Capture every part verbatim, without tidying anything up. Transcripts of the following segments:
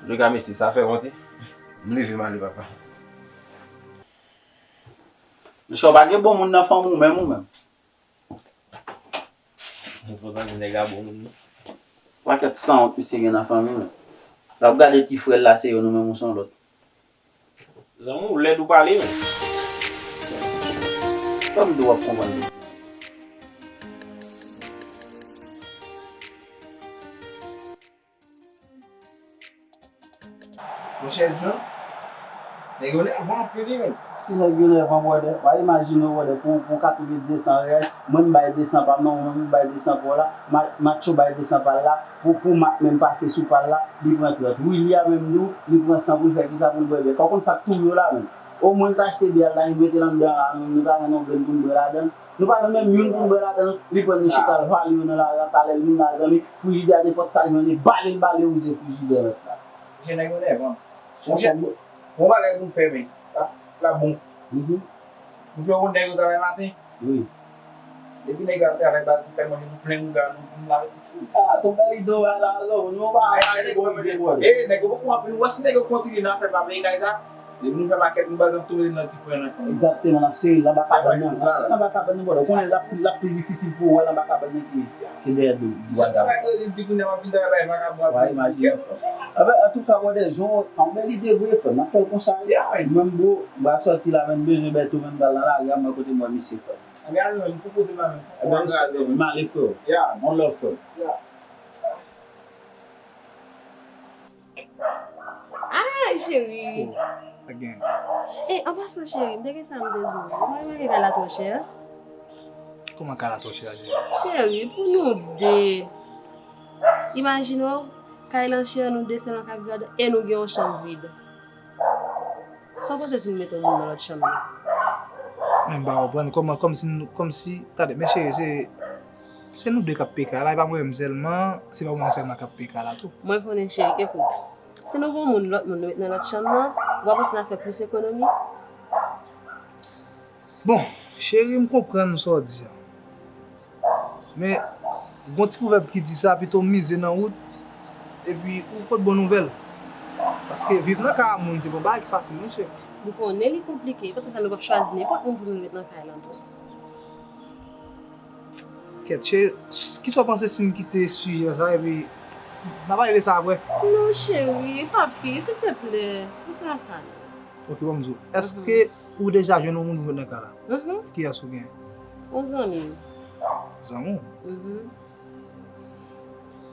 Antouka, mesye, sa fè wont, wi. M leve, m ale, papa. Mesye, w pa gen bon moun nan fanmi w menm, ou menm? Enpòtan di nèg la bon moun, non. Pakèt sanwont misye gen nan fanmi l. L ap gade ti frè l la, se youn, ou menm ou se yon lòt. Zanmi w lèd ou pale, men. Kòm di w ap konprann li. Monchè John, nèg yo nèvan anpil wi, menn. Si nèg yo nèvan, brother, w a imajine w, brother, pou, pou katreven de san rèl, mwen m bay de san pa m nan, ou menm ou bay de san pa w la, Ma-, Matcho bay de san pa l la, pou, pou Mak menm pase sou pa l la, li pran trant. Willy a menm tou, li pran san pou l fè kisa, pou l bwè bè. Ou konn sa k touye w la, menn? Omwen l t achte byè l la, li mete l anndan a, nou, nou ta jwenn yon grenn pou n bwè ladan l. Nou pa jwenn menm youn pou n bwè ladan l, li pran li chita l vale yo nan lari a, talè l vin la, zanmi, frijidè a nenpòt sa l jwenn, li bale l, bale wouze frijidè mèt la. Monchè, nèg yo nèvan. Monchè, bon bagay pou n fè, men. L ap, l ap bon. Mhm. Monchè, ou konn nèg yo travay maten? Wi. Depi nèg yo ap travay, baz, pou fè manje, pou plen wouga nou, pou n lave tout sou. Ah, ton bèl ide w la, non, nou pa ay, ay, nèg yo, bon ide, bon. Eh, nèg yo poko anpil, ou wè si nèg yo kontinye nan afè pa peye kay sa, depi nou fè makèt, nou baz, n ap tou mete nan ti pwen nan kay. Egzakteman, n ap sere l anba kabann nan. N ap sere l anba kabann nan, brother. Ou konnen l ap, l ap pi difisil pou w wè l anba kabann nan ki, ki dèyè do, dwa dam. Sa pa vle di, di kounye a w ap vin travay vagabon, w ap vin kidnapè. Anben, antouka, brother, Jan, sa yon bèl ide vre, frè m. N ap fè l konsa, wi. Mwen, bro, m pral sòti la, men m bezwen bèto, men m pral nan lari a, m wè kote m wè misye, frè m. Anben, ale, men, m pwopoze m la, men. Anben, m ale, frè m. Yeah. One love, frè m. Yeah. Ay, cheri. Oh, pa gen. E, an pasan, cheri, m te gen sa m te di w. Ou pa remake kay la twò chè? Kòman kay la twò chè a, cheri? Cheri, pou nou de. Imajine w, kay lan chè, nou de sèlman k ap viv ladan, e nou gen yon chanm vid. Sa w panse si nou mete yon moun nan lòt chanm nan? Men m pa konprann kòman, kòmsi, kòmsi, tande, men cheri, se, se nou de k ap peye kay la, e pa mwen menm sèlman, se pa mwen sèlman k ap peye kay la tou. Mwen konnen, cheri, ekout. Si nou gen yon moun, lòt moun, nou met nan lòt chanm nan, ou pa panse n ap fè plis ekonomi? Bon, cheri, m konprann sa w di a. Men, gon ti pwovèb ki di sa, pito mize nan wout, epi ou pot bon nouvèl. Paske viv nan kay a moun, se pa yon bagay ki fasil, non, cheri. M konnen li konplike, poutèt sa nou p ap chwazi nenpòt moun pou nou met nan kay lan tou. Kèt, cheri, kisa w panse si n kite sijè sa, epi n a pale de sa apre? Non, cheri, papi, silteplè, kisa sa, non? Ok, ban m di w, èske ou deja jwenn yon moun pou met nan kay la? Mhm. Kiyès ou gen? Yon zanmi m. Zanmi w? Mhm.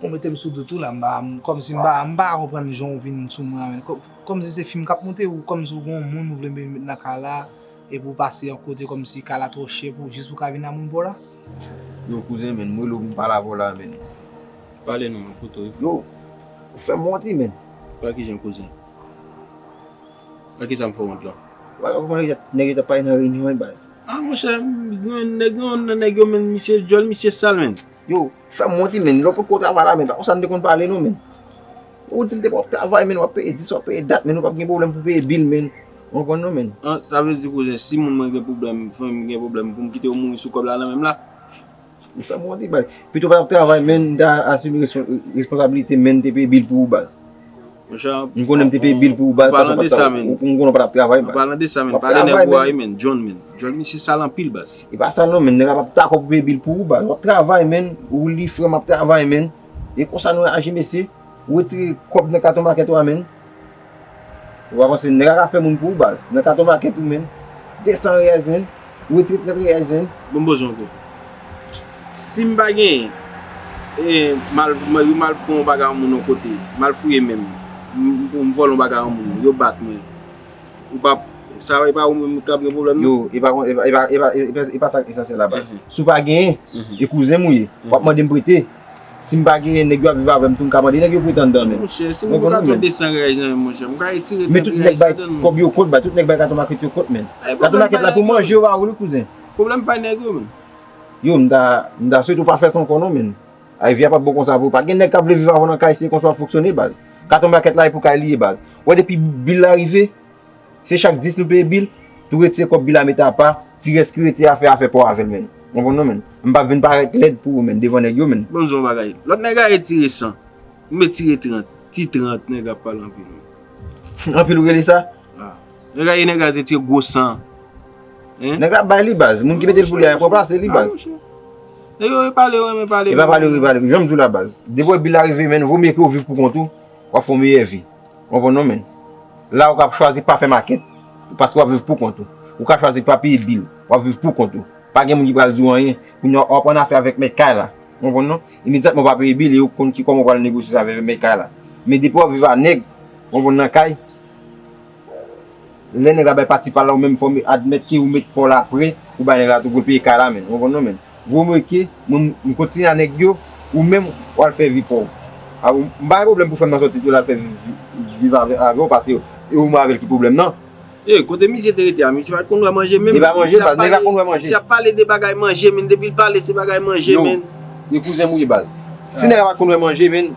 Ou mete m sou dout tou la, m pa, m, kòmsi m pa, m pa konprann jan w vin sou mwen an, men. Kò-, kòmsi se fim k ap monte ou kòmsi w gen yon moun ou vle met nan kay la, epi w pase yon kote kòmsi kay la twò chè pou, jis pou w ka vin a moun pa w la? Yo, kouzen, men, m rele w pou m pale avè w la, men. Pale non, m koute w. Yo, ou fè m wont wi, men. Pa kijan, kouzen? Nan kisa m fè w wont lan? Ou pa konprann nèg yo t ap pale nan reyinyon an, baz. Ah, monchè, gen nèg, gen nan nèg yo, men, misye djòl, misye sal, men. Yo, fè m wont wi, men. Lè w poko travay la, men, pa konsa n te konn pale, non, men. Ou di l te pa ap travay, men, w ap peye dis, w ap peye dat, men, ou p ap gen pwoblèm pou peye bil, men. Ou konprann, non, men. Ah, sa vle di, kouzen, si moun mwen gen pwoblèm, fanmi m gen pwoblèm, pou m kite yo mouri sou kòb la, nan men m la? Ou fè m wont wi, baz. Pito w pa t ap travay, men, m ta asime respon-, responsablite, men, m te peye bil pou ou, baz. Monchè, m konnen m te peye bil pou ou, baz, paske w pa t ap, ou, m konnen w pa t ap travay, baz. An palan de sa, men, pale nèg ou a wi, men, John, men. John, misye sal anpil, baz. E pa sal non, men, nèg la p ap dakò pou peye bil pou ou, baz. W ap travay, men, ou li frè m ap travay, men. E konsa nou aji, mesye. Ou retire kòb nan katon makèt ou a, men. Ou pa panse nèg la ka fè moun pou ou, baz? Nan katon makèt ou, men. De san reyèl, men. Ou retire trant reyèl, men. Bon, m poze yon kesyon. Si m pa genyen, e, m al, m, yo m al pran yon bagay yon moun yon kote, m al fouye men m, m, m vòlè yon bagay yon moun, yo bat mwen. Ou p ap, sa e pa ou menm k ap gen pwoblèm, non? Yo, e pa, e pa, e pa, e pa, e pa, e pa sa k esansyèl la, baz. Mhm. Si w pa genyen, mhm, e kouzen m ou ye, w ap mande m prete. Si m pa genyen, nèg yo ap viv avè m tou, m ka mande nèg yo prete anndan, men. Monchè, si m poko jwenn de san reyèl nan men m, monchè, m ka retire trant reyèl sa adan l. Men tout nèg bay kòb yo kont, bay tout nèg bay katon makèt yo kont, men. Katon makèt la pou manje yo ba ou li, kouzen. Pwoblèm pa nèg yo, men. Yo, m ta, m ta swete w pa fè sa ankò non, men. Ay, vi a p ap bon konsa pou ou. Pa gen nèg k ap vle viv avè w nan kay, se konsa w ap fonksyone, baz. Katon makèt la e pou kay li ye, baz. Ou wè depi bil la rive, se chak dis nou peye bil, nou retire kòb bil la mete apa, ti rès ki rete a fè afè pa w avè l, men. Ou konprann non, men. M p ap vin parèt lèd pou ou, men, devan nèg yo, men. Ban m di w yon bagay. Lòt nèg la retire san, m retire trant. Ti trant nèg ap pale anpil wi. Anpil ou rele sa? Ah. Nèg la e nèg la te tire gwo san. Hein? Nèg la bay li baz. Moun ki mete l pou li a, e pran plase li baz. Nèg yo e pale, yo renmen pale. E pa pale, yo pale. Jan m di w la baz. Depi w bil la rive, menn, vo mye ke w viv pou kont ou, w ap fè yon meyè vi. Ou konprann non, menn? La ou ka ap chwazi pa fè makèt, paske w ap viv pou kont ou. Ou ka chwazi pa peye bil, w ap viv pou kont ou. Pa gen moun ki pral di w anyen. Kounye a w ap ann afè avèk mèt kay la. Ou konprann non? Imedyatman w pa peye bil e ou konn ki kòman w pral negosye sa avèk mèt kay la. Men depi w ap viv a nèg, ou konprann nan kay, lè nèg la bay pati pa l la ou menm fò w admèt ke ou met pa w la pre pou bay nèg la tou pou l peye kay la menn. Ou konprann non menn? Vo mwen ke mwen m kontinye a nèg yo, ou menm w al fè vi pa w. A, m pa gen pwoblèm pou frè m nan sòti tou l al fè vi, vi, viv avè, avè w paske e ou mwen avè l ki pwoblèm nan. E, kote mizye te rete a, misye pa t konn wè manje menm. Li pa manje, baz, nèg la konn wè manje. Misye ap pale de bagay manje, men depi l pale, se bagay manje, men. Yo, e kouzen m ou ye, baz. Si nèg la pa t konn wè manje, men,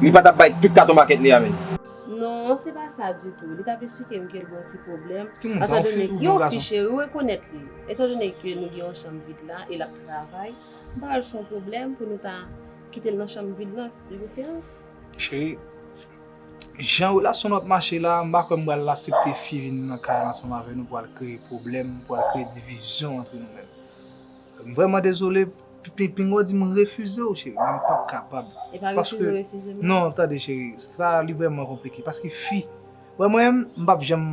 li pa t ap bay tout katon makèt li a, men. Non, se pa sa ditou. Li t ap esplike m ke l gen yon ti pwoblèm. Etandone, yon fi cheri, ou rekonèt li. Etandone ke nou gen yon chanm vid la, e l ap travay, m pa wè l se yon pwoblèm pou nou ta kite l nan chanm vid lan, de preferans. Cheri, Jan relasyon nou ap mache la, m pa kwè m pral aksepte fi vin nan kay la ansanm avè nou pou al kreye pwoblèm, pou al kreye divizyon antre nou menm. M vrèman dezole, pi, pi, pinga w di m refize w, cheri, men m p ap kapab. E pa refize w refize m non. Non, tande, cheri, sa li vrèman konplike, paske fi, wè mwen menm, m p ap janm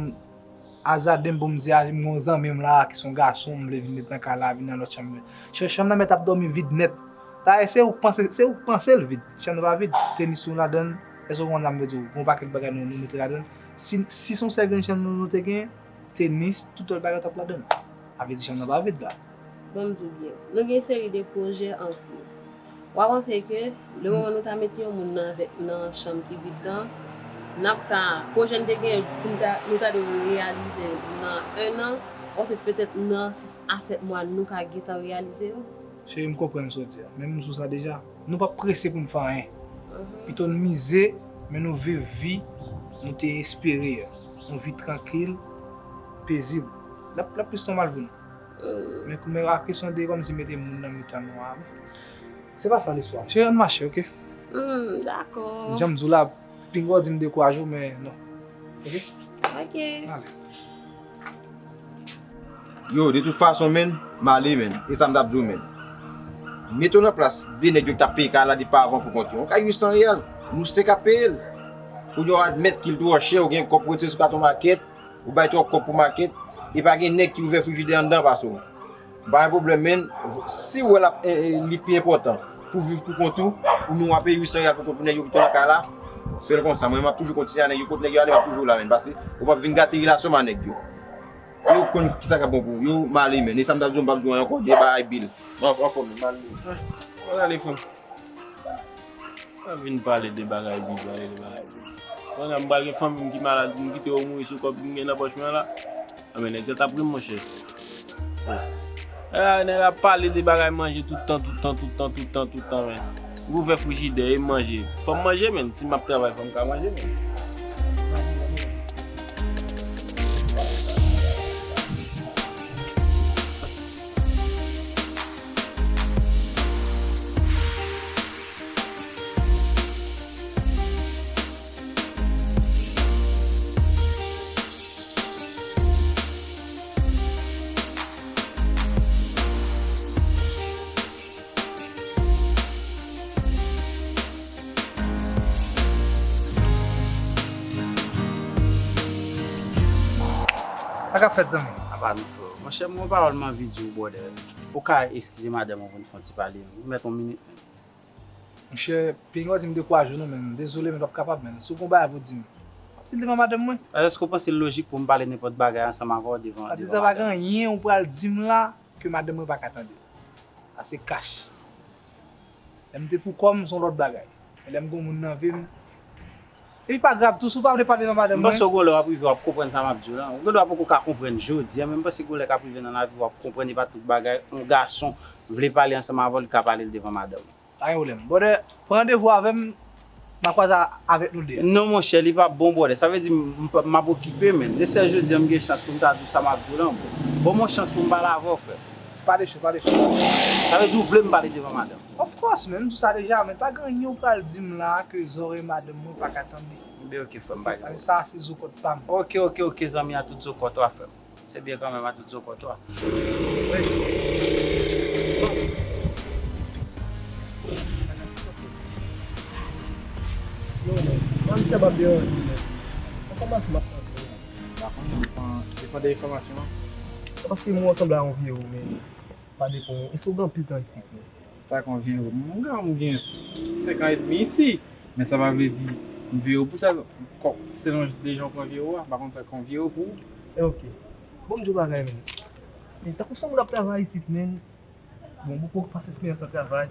azade m pou m di a m gen yon zanmi m la ki se yon gason m vle vin met nan kay la vin nan lòt chanm. Chanm nan mèt ap dòmi vid nèt. Dayè se ou k panse se ou k panse l vid. Chanm nan pa vid. Tenis ou ladan l. Èske w konprann sa m vle di w? Gen yon pakèt bagay nou nou mete ladan l. Si si se yon sèl grenn chanm nou nou te gen, tenis, tout lòt bagay t ap ladan l. Sa vle di chanm nan pa vid la. Ban m di w byen. Nou gen seri de pwojè an kou. W a panse ke lemoman nou ta mete yon moun nan avèk nan chanm ki vid lan, n ap ka, pwojè n te genyen pou n ta, nou ta dwe reyalize nan en an, w a panse petèt nan sis a sèt mwa nou ka gentan reyalize yo? Cheri, m konprann sa w di a. Men m sou sa deja. Nou p ap prese pou n fè anyen. Pito n mize, men nou viv vi nou te espere a. Yon vi trankil, pezib. L ap, l ap plis nòmal pou nou. Men men a kesyon de kòmsi mete moun nan mitan nou a. Se pa sa listwa. Cheri, ann mache, oke? Hmm, dakò. Jan m di w la, pinga w di m dekouraje w, men non. Oke? Oke. Ale. Yo, de tout fason, menn, m ale, menn. E sa m t ap di w, menn. Mete w nan plas de nèg yo ki t ap peye kay la depi avan pou kont yo. Yon kay uit san reyal, nou senk ap peye l. Kounye a w admèt ke l twò chè, ou gen kòb pou retire sou katon makèt, ou bay twòp kòb pou makèt, e pa gen nèg ki ouvè frijidè anndan pase w. M pa gen pwoblèm, men si w wè l ap, eh, eh, li pi enpòtan pou viv pou kont ou, ou nou w ap peye uit san reyal pou kont pou nèg yo kite w nan kay la, fè l konsa. Mwen, m ap toujou kontinye a nèg yo, kot nèg yo ale, m ap toujou la, men, paske ou p ap vin gate relasyon m a nèg yo. Yo konn kisa k ap bon pou yo, m ale, men. E sa m t ap di w, m p ap di w anyen ankò, de bagay bil. Mwen, anfòm, m ale. Mwen ale, frè m. Pa vin pale de bagay bil, pale de bagay bil. Pandan m pral gen fanmi m ki malad, m kite yo mouri sou kòb m gen nan pòch mwen la. Anben, nèg sa t ap ri m, monchè. Nèg la, nèg la pale de bagay manje tout tan, tout tan, tout tan, tout tan, tout tan, men. Ouvè frijidè e manje. Fò m manje, men. Si m ap travay, fò m ka manje, men. Sa k ap fèt, zanmi? Apa nou fè? Monchè, m gon pawòl m anvi di w, brother. Ou ka eskize madanm ou pou n fè yon ti pale? M mèt yon minit menm. Monchè, pinga w di m dekouraje w non, men. Dezole, men, p ap kapab, men. Si w gon bagay pou di m, w ap di l devan madanm mwen. Èske w panse l lojik pou m pale nenpòt bagay ansanm avè w devan, devan madanm? Patizan, pa gen anyen ou pral di m la ke madanm mwen pa ka tande. Sa se kach. Lè m te pou kò m, se yon lòt bagay. Men lè m gen yon moun nan vi m, epi pa grav tou, si w pa vle pale nan madanm mwen. M panse w gon lè w ap rive w ap konprann sa m ap di w lan. Ou gendwa poko ka konprann jodi a, men m panse gon lè k ap rive nan lavi w ap konprann e pa tout bagay yon gason vle pale ansanm avè w, li ka pale l devan madanm. Pa gen pwoblèm. Brother, pran randevou avè m, n a kwaze avèk nou de. Non, monchè, li p ap bon, brother. Sa vle di m, m p ap, m ap okipe, men. E sèl jodi a m gen chans pou m ta di w sa m ap di w lan, bro. Ban m yon chans pou m pale avè w, frè. Pale cho, pale cho. Sa vle di ou vle m pale devan madanm? Of course, man, m di w sa deja, men pa gen anyen ou pral di m la ke zòrèy madanm mwen pa ka tande. Ebyen, ok, frè m, pa gen Paske sa se zokòt pa m. Ok, ok, ok, zanmi, a tout zokòt ou a, frè m. Se byen kanmenm, a tout zokòt ou a. Non, non, non, misye p ap deranje, men. Enfòmasyon m ap pran. Pa konn, depan, depan de enfòmasyon an. Paske mwen sanble a yon vye ou, men pa depan. Èske w gen anpil tan isit, men? Sa konn vye ou. Mwen gen, mwen gen senk an edmi isi. Men sa pa vle di m vye ou pou sa. Kò, selon de jan w pran vye ou a, m pa konn sa konn vye ou pou ou. E ok. Bon, m di w bagay, men. E tankou se yon moun ap travay isit, men. Bon, ou poko pase eksperyans nan travay.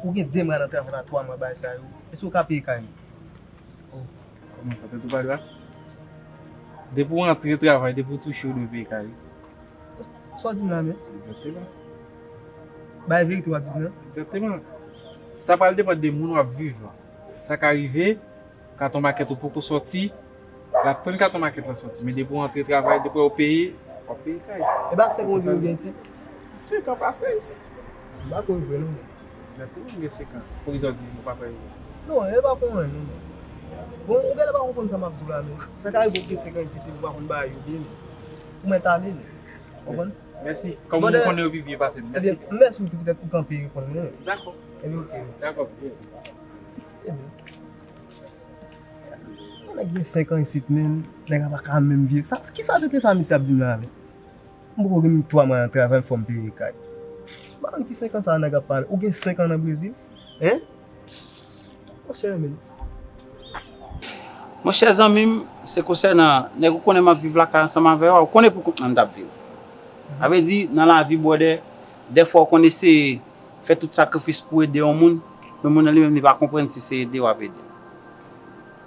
Ou gen de mwa nan travay la, twa mwa, bagay sa yo. Èske w ka peye kay mwen? Kòman sa, tèt ou pa dwat? Depi w antre travay, depi w touche, ou dwe peye kay ou. Sa w di m la, men? Egzakteman. Bay verite w ap di m nan? Egzakteman. Sa pral depann de moun w ap viv lan. Sa ka rive, katon makèt ou poko sòti, l ap tann katon makèt lan sòti. Men depi w antre travay, depi w peye, w ap peye kay. E pa senk an ou di m ou gen isi? Senk an pase isi. M pa kwè vre non. Egzakteman, m gen senk an. Poukisa w di m ou pa kwè vre? Non, e pa pou anyen non. Bon, ou genlè pa konprann sa m ap di w la non. Sa ka rive ou gen senk an isi, ou pa konn bagay yo byen. Ou mèt ale non. Konprann? Mèsi. Kòm ou konnen yo pi byen pase m. Mèsi. Ebyen, mèsi ou tou poutèt ou kanpe reponn mwen. Dakò. Ebyen, ok. Dakò. Ebyen. Yon nèg gen senk an isit, men nèg la pa ka menm viv. Sa, ki sa rete sa misye ap di m la, men? M poko gen menm twa mwa nan travay, m fò m peye kay. M pa konn ki senk an sa nèg ap pale. Ou gen senk an nan Brezil? Hein? Monchè, men. Monchè zanmi m, se konsènan nèg ou konnen m ap viv lakay ansanm avè w, ou konnen pou kont mwen m t ap viv. Sa vle di, nan lavi, brother, dèfwa ou konn eseye fè tout sakrifis pou ede yon moun, men moun nan li menm li pa konprann si se ede w ap ede.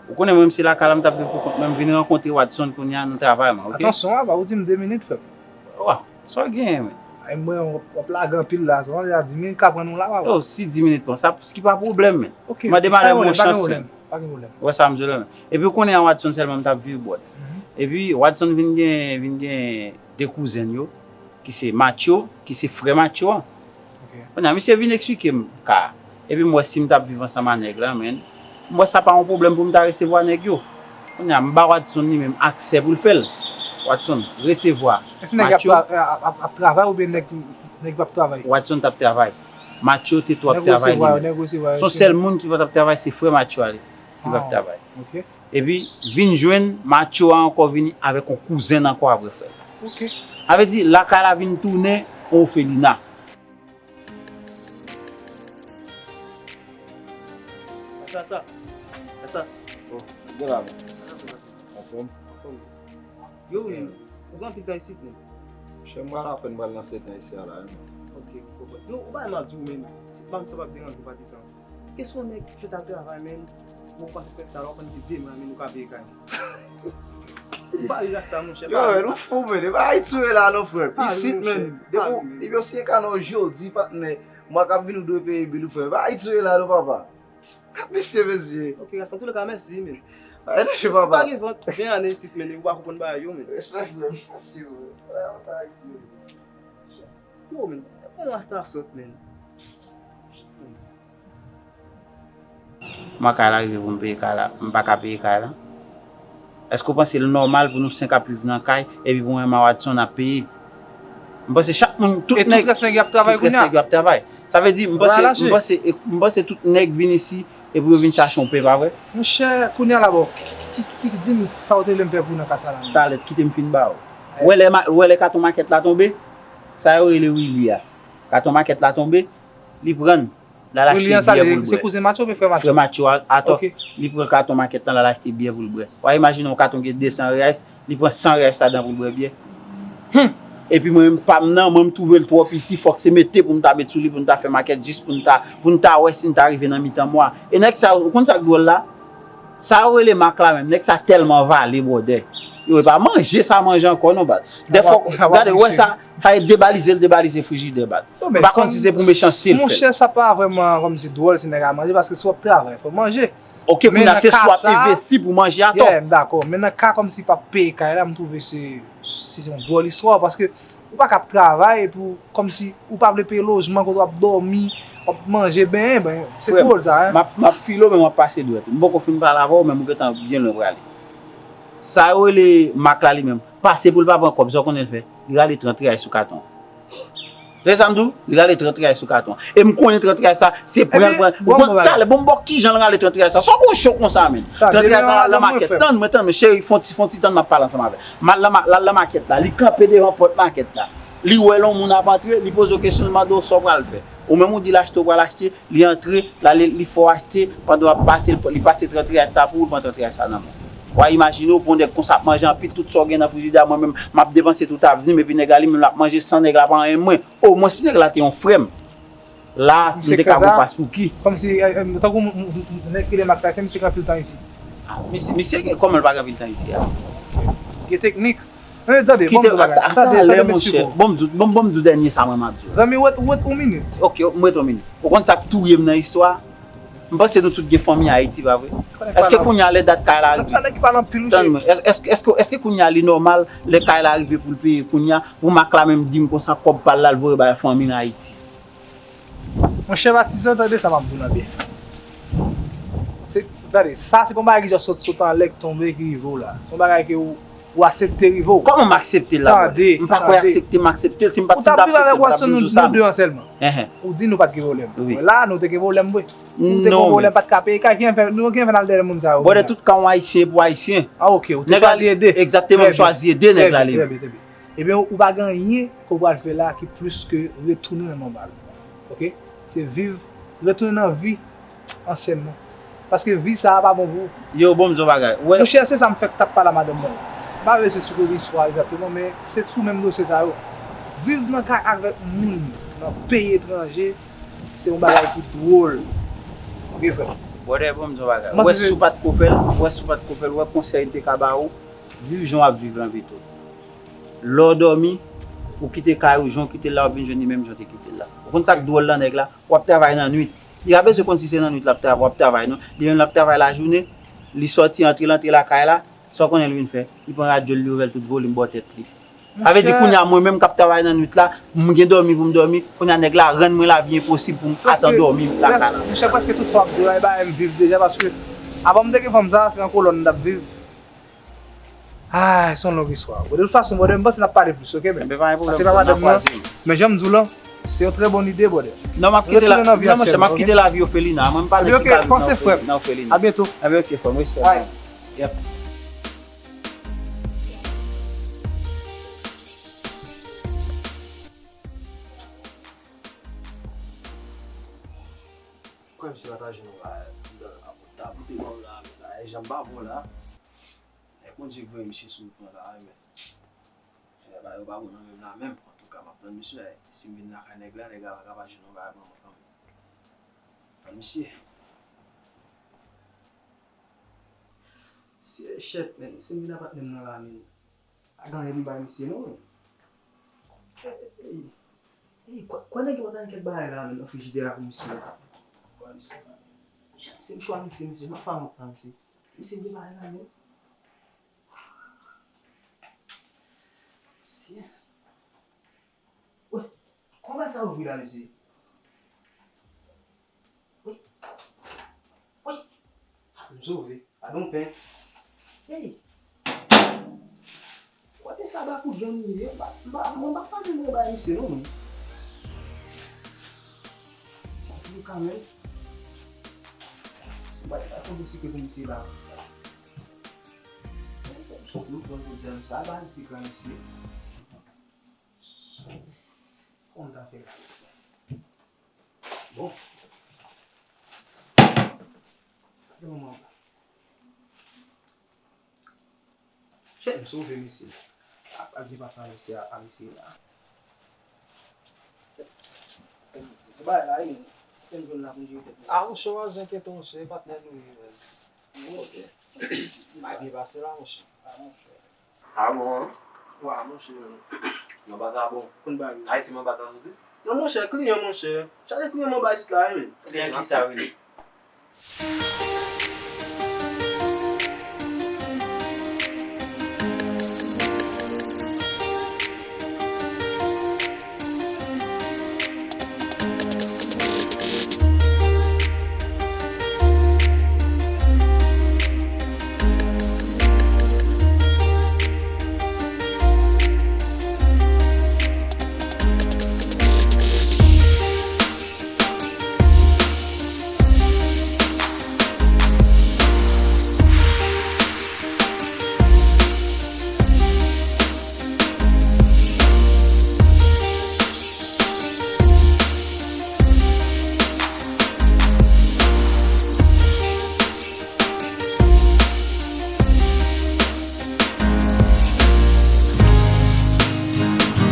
Ou konnen mwen, m se lakay la m t ap viv pou kont mwen, m vin rankontre Wadson kounye a nan travay mwen, ok? Atansyon, apa ou di m de minit, frè m. Wa, sa w genyen, men? Ay, mwen, w ap lage anpil la, sa di minit ka pran nou la, papa. Yo, si di minit pran, sa, ki pa pwoblèm, men. Ok, Mande pa gen madanm pwoblèm, yon pa gen chans, pwoblèm, men. Pa gen pwoblèm. Ou wè sa m di w la, men. Epi ou konnen a Wadson sèlman m t ap viv, brother. Epi Wadson vin gen, vin gen de kouzen yo, ki se Matyo, ki se frè Matyo an. Ok. Kounye a, misye vin eksplike m ka. Epi m wè si m t ap viv ansanm a nèg la, men. M wè sa pa yon pwoblèm pou m ta resevwa nèg yo. Kounye a, m ba Wadson li menm aksè pou l fè l. Wadson, resevwa. Èske nèg ap, Matyo. tra- ap, ap, ap travay oubyen nèg, nèg p ap travay? Wadson t ap travay. Matyo te tou ap Nèg travay li resevwa yo, menm. Nèg resevwa yo. Se yon sèl moun ki pa t ap travay, se frè Matyo a li ki pa t Ah. travay. Ok. Epi, vin jwenn Matyo a ankò vini avèk yon kouzen ankò apre frè. Ok. Sa vle di, lakay la vin tounen yon ofelina. Sa, sa. Sa. Oh, gen la. Anfòm? Yo, men, ou gen anpil tan isit, men. Chè, mwen apèn pral nan sèt an isi a la, men. Ok, m konprann. Non, ou pa mal di w, men. Se pa, sa p ap deranje w, patizan. Èske se yon nèg ki fèt a travay, men, ou pa respèk sa, ou konn ki demen, men, ou ka peye kay. Ou pa ri rasta, monchè. Yo, nou fou, men. E pa Ayiti ou ye la, non, frè. Isit, men. Depi, depi yo siyen kanal jodi, patnè. Mwa k ap vini, ou dwe peye bil ou, frè. E pa Ayiti ou ye la, non, papa. Gad mesye, mesye. Ok, rasta, antouleka, mèsi, men. Ay, non, je papa. Pa gen vant, ven ane isit, men, ou pa konprann bagay yo, men. Respè, frè. Mèsi, frè. Ay, ou ta Ayiti. Yo, men, se kon rasta sòt, men. Mwa kay la rive pou m peye kay la, m pa ka peye kay la. Èske w panse l nòmal pou nou senk ap viv nan kay, epi pou mwen, Wadson ap peye? M panse chak moun, tout E tout nèg, rès nèg yo ap travay tout rès kounye a? Nèg yo ap travay. Sa vle di, m Sa va panse, lage. M panse, m panse tout nèg vin isi, epi yo vin chache yon pen, pa vre? Monchè, kounye a la, bon, ki, ki, ki, ki, di m sa w te vle m fè pou nan ka sa la, men. Talè, kite m fin ba w. Ou wè lè ma- ou wè lè katon makèt la tonbe, sa yo rele Willy a. Katon makèt la tonbe, li pran l, l al achte byè pou l bwè. Se kouzen Matyo oubyen frè Matyo? Frè Matyo a, atò, Ok. Li pran katon makèt lan, l al achte byè pou l bwè. W a imajine yon katon gen de san reyal, li pran san reyal ladan pou l bwè byè. Epi mwen menm pa m nan, mwen m twouve l twò piti, fòk se mete pou m ta met sou li, pou m ta fè makèt, jis pou m ta, pou m ta wè si m ta rive nan mitan mwa. E nèg sa yo, ou konn sa k dwòl la? Sa yo rele Mak la menm, nèg sa tèlman vale, brother. Yo, e pa manje sa manje ankò non, baz. Dèfwa, gade, ou wè sa, sa e debalize l, debalize frijidè, baz. M pa konn si se pou mechanste l fè l. Monchè, sa pa vrèman kòmsi dwòl si nèg a manje, paske si w ap travay, fò w manje. Ok, kounye a se swa w ap envesti pou manje atò. Yeah, m dakò. Men nan ka kòmsi pa peye kay la, m twouve se, se yon dwòl istwa, paske Ou pa ka ap travay epi w, kòmsi ou pa vle peye lojman kote w ap dòmi, w ap manje, benyen, benyen. Se twòl sa, hein. M ap, m ap file w, men w ap pase dwèt. M poko fin pale avè w, men m gentan byen lwen prale. Sa yo rele Mak la li menm. Pase pou l pa pran kòb, sa w konnen l fè? Li rale trant riyal sou katon. Se sa m di w, li rale trant riyal sou katon. E m konnen trant riyal sa, se pran l pran. Ou konn talè, bon, m ba w kijan l rale trant riyal sa. Sa w gon cho konsa, menm. Trant riyal sa, l al nan makèt. Tann mwen, tann mwen, cheri, fon ti, fon ti tann, m ap pale ansanm avè l. M al nan ma-, l al nan makèt la, li kanpe devan pòt makèt la. Li wè l yon moun ap antre, li poze w kesyon, li mande w sa w pral fè. Ou menm ou di l achte, ou pral achte, li antre, l ale, li fè w achte, pandan w ap pase, li pase trant riyal sa pou ou, li pran trant riyal sa nan men w. W a imajine w, pou yon nèg konsa ap manje anpil, tout sa w gen nan frijidè a, mwen menm, m ap depanse tout avni m, epi nèg la li menm l ap manje san nèg la pa anyen mwen. Omwen si nèg la te yon frè m, la, m te ka gon pas pou ki. Kòmsi, eh, eh, tankou m, m, m, nèg ki rele Max la, se misye ki anpil tan isi. Ah, misye, misye gen, kòman l pa gen anpil tan isi a? Gen teknik. Men tande, bon, m di w bagay. Tande, tande, m esplike w. Bon, m di w, bon, bon, m di w dènye sa mwen m ap di w. Zanmi, wait, wait yon minit. Ok, m wait yon minit. Ou konn sa k touye m nan istwa? M panse nou tout gen fanmi Ayiti, pa vre? Èske kounye a lè dat kay la rive? Tann mwen, èske, èske, èske, èske kounye a li nòmal lè kay la rive pou l peye kounye a, pou Mak la menm di m konsa kòb pa l la l voye bay fanmi l Ayiti? Monchè Patizan, tande sa m ap di w nan byen. Se, tande, sa se pa yon bagay ki just sot, sot anlè k tonbe ki rive w la. Se yon bagay ke w, ou aksepte rive w. Kòman m aksepte l la, brother? Tande, m pa kwè aksepte, m aksepte l. Si m pa t, si m t aksepte, m t ap vin di w sa. Ou ta viv avèk Watson nou de ansanm. Enhen. Ou di nou pa t gen pwoblèm. Wi. La, nou te gen pwoblèm vre. Si nou te gen pwoblèm, pa t ka peye kay, ki fè, nou ki fè n al dèyè moun sa yo. Brother, tout ka yon Ayisyen pou Ayisyen. Ah, ok, ou te chwazi ede. Egzakteman, m chwazi ede nèg la li menm. Trè byen, trè byen. Ebyen, ou pa gen anyen ke w pral fè la ki plis ke retounen nan nòmal. Ok? Se viv, retounen nan vi ansyen nan. Paske vi sa a pa bon pou ou. Yo, bon, m di w bagay. Monchè, se sa m fèk t ap pale a madanm mwen. M pa bezwen sou istwa egzakteman, men se sou menm dosye sa yo. Viv nan kay avèk moun nan peyi etranje, se yon bagay ki dwòl. Ok, frè m? Brother, bon, m di w bagay. Ou wè si w pa t ko fè l, ou wè si w pa t ko fè l, ou wè konsèy m te ka ba ou, viv jan w ap viv lan pito. Lè w dòmi, ou kite kay ou, jan w kite l la, w ap vin jwenn li menm jan w te kite l la. Ou konn sa k dwòl lan nèg la? W ap travay nan nwit. Li pa bezwen konn si se nan nwit l ap tra-, w ap travay, non. Li menm l ap travay lajounen, li sòti, antre, l antre lakay la, sa w konnen l vin fè? Li pran radyo l, li ouvè l tout volim bò tèt li. Sa vle di kounye a, mwen menm k ap travay nan nwit la, m gen dòmi pou m dòmi, kounye a nèg la rann mwen lavi enposib pou m ap tann dòmi lakay la. Monchè, prèske tout sa w ap di yo, e bagay m viv deja, paske avan m te gen fanm sa, se nan kolòn m t ap viv. Ah, se yon long istwa. Bon, de tout fason, brother, m panse n ap pale plis, ok, men. Enben, pa gen pwoblèm, frè m, n a kwaze. Paske pa madanm nan, men jan m di w lan, se yon trè bòn ide, brother. Non, m ap kite la, non, monchè, m ap kite lavi òfelina. Mwen, m pa nan kite lavi nan òfelina. A byento. Enben, ok, frè m, respè. Yep. Kwè m si pataje nou la, ta pote kòb la, la, e janm pa bon la. E Bondye k voye misye sou wout mwen la, wi, men. E, bagay yo pa bon nan men m la menm. Antouka, m ap tann misye, e, si m vin lakay nèg la, nèg la pa ka pa jwenn yon bagay ban mwen kanmenm. Tann misye. Misye chèt, men, si m vin apatman nan la, men. Pa gen anyen pou m bay misye non. Ey, ey, kwè, kwè nèg yo pa t gen kèk bagay la menm nan frijidè a pou misye. Kwè misye. Chak se m chwa misye, misye, m ap fè wont sa, misye. Misye gen bagay la menm. Misye. Wè, kòman sa ouvri la, mesye? Wi. Wi. Ah, m sove. Padon, pen. Hey. Kote sa ba kou John li ye? M pa, m pa, mwen pa pale mwen ba misye non, mwen. Li kanmenm. M pa ta konn si ke pou misye la. Nou pran jodi a, sa ba misye gran mesye. Kòman ta fè gade sa? Bon. Sa gen manman anba. Chèt, m sove misye. A, a, gen pasan misye a, a misye la. Bay la, wi. Fè m jwenn la pou m jere tèt mwen. A, monchè, w ap zen kete, monchè, e patnè nou ye, men. Ok. M pa byen pase la, monchè. A, monchè. A bon, an? Wa, monchè. Manba sa bon. Konn bagay. Ayiti manba sa soti? Non, monchè, kliyan, monchè. Chaje kliyan manba isit la, wi, men. Kliyan ki sa rele?